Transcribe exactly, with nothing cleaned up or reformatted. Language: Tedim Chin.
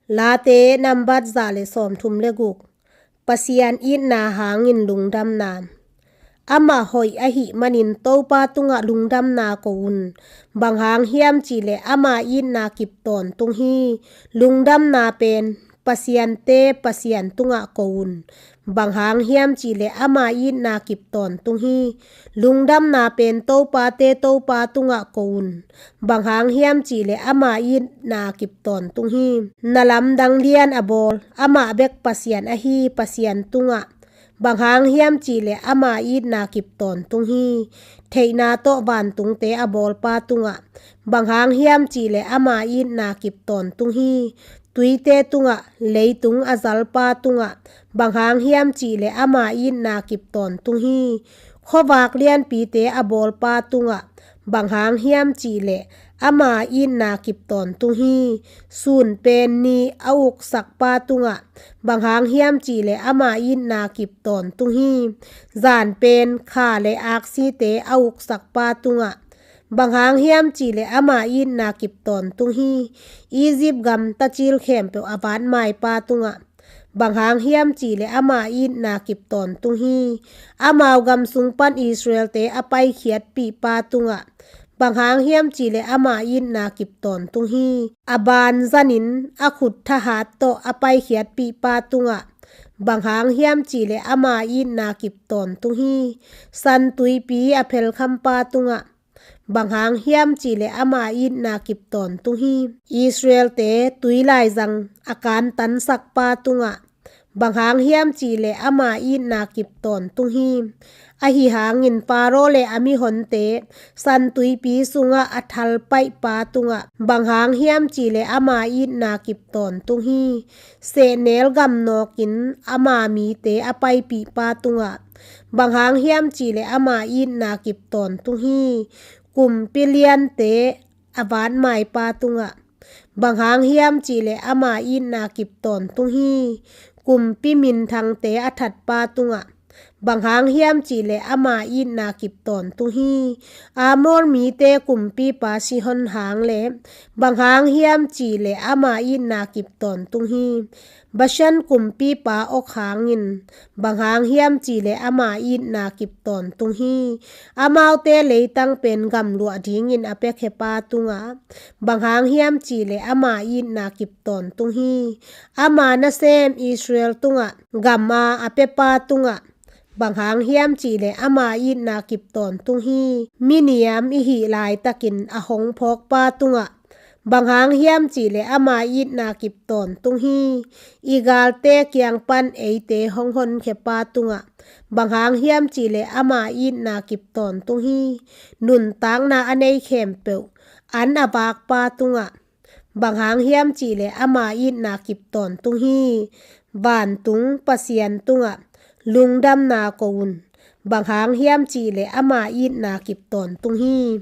Late nambat za le sawmthum le guk. Pasian itna hangin lungdamna. Amah hoih ahih manin Topa tungah lungdamna ko un. Bang hang hiam cihleh ama itna kip tawntung hi. Lungdamna pen Pasiante Pasian tungah ko un. Bang hang hiam cihleh ama itna kip tawntung hi. Lungdamna pen Topate Topa tungah ko un. Bang hang hiam cihleh ama itna kip tawntung hi. Na lamdang lian a bawl, amah bek Pasian ahi Pasian tungah. Bang hang hiam cihleh ama itna kip tawntung hi. Theihna tawh vantungte a bawlpa tungah. Bang hang hiam cihleh ama itna kip tawntung hi. Tuite tungah, leitung a zalpa tungah. Bang hang hiam cihleh ama itna kip tawntung hi. Khuavak lianpite a bawlpa tungah. Bang hang hiam cihleh ama itna kip tawntung hi. Sun pen ni a uksakpa tungah. Bang hang hiam cihleh ama itna kip tawntung hi. Zan pen kha le aksite a uksakpa tungah. Bang hang hiam cihleh ama itna kip tawntung hi. Egypt gam tacil khempeuh a vatmaipa tungah. Bang hang hiam cihleh ama itna kip tawntung hi. Amau gam sung pan Israelte a paikhiatpihpa tungah. Bang hang hiam cihleh ama itna kip tawntung hi. A ban zanin a khut thahat tawh a paikhiatpihpa tungah. Bang hang hiam cihleh ama itna kip tawntung hi. San tuipi a phelkhampa tungah. Bang hang hiam cihleh ama itna kip tawntung hi. Israelte tuilaizang a kantansakpa tungah. Bang hang hiam cihleh ama itna kip tawntung hi. Ahi hangin Faro le a mihonte San tuipi sungah a thalpaihpa tungah. Bang hang hiam cihleh ama itna kip tawntung hi. Sehnel gam nawkin ama mite a paipihpa tungah. Bang hang hiam cihleh ama itna kip tawntung hi. Kumpi liante a vatmaipa tungah. Bang hang hiam cihleh ama itna kip tawntung hi. Kumpi minthangte a thatpa tungah. Bang hang hiam cihleh ama itna kip tawntung hi. Amor mite kumpipa Sihon hang le. Bang hang hiam cihleh ama itna kip tawntung hi. Bashan kumpipa Og hangin. Bang hang hiam cihleh ama itna kip tawntung hi. Amaute leitang pen gamluah dingin a piakhepa tungah. Bang hang hiam cihleh ama itna kip tawntung hi. Ama nasem Israel tungah. Gama a piapa tungah. Bang hang hiam cihleh ama itna kip tawntung hi. Miniam i hih laitakin a hong phawkpa tungah. Bang hang hiam cihleh ama itna kip tawntung hi. I galte kiang pan eite hong honkhiapa tungah. Bang hang hiam cihleh ama itna kip tawntung hi. Nuntakna a nei khempeuh an a vakpa tungah. Bang hang hiam cihleh ama itna kip tawntung hi. Vantung Pasian tungah. Lungdamna ko un. Bang hang hiam cihleh ama itna kip tawntung hi.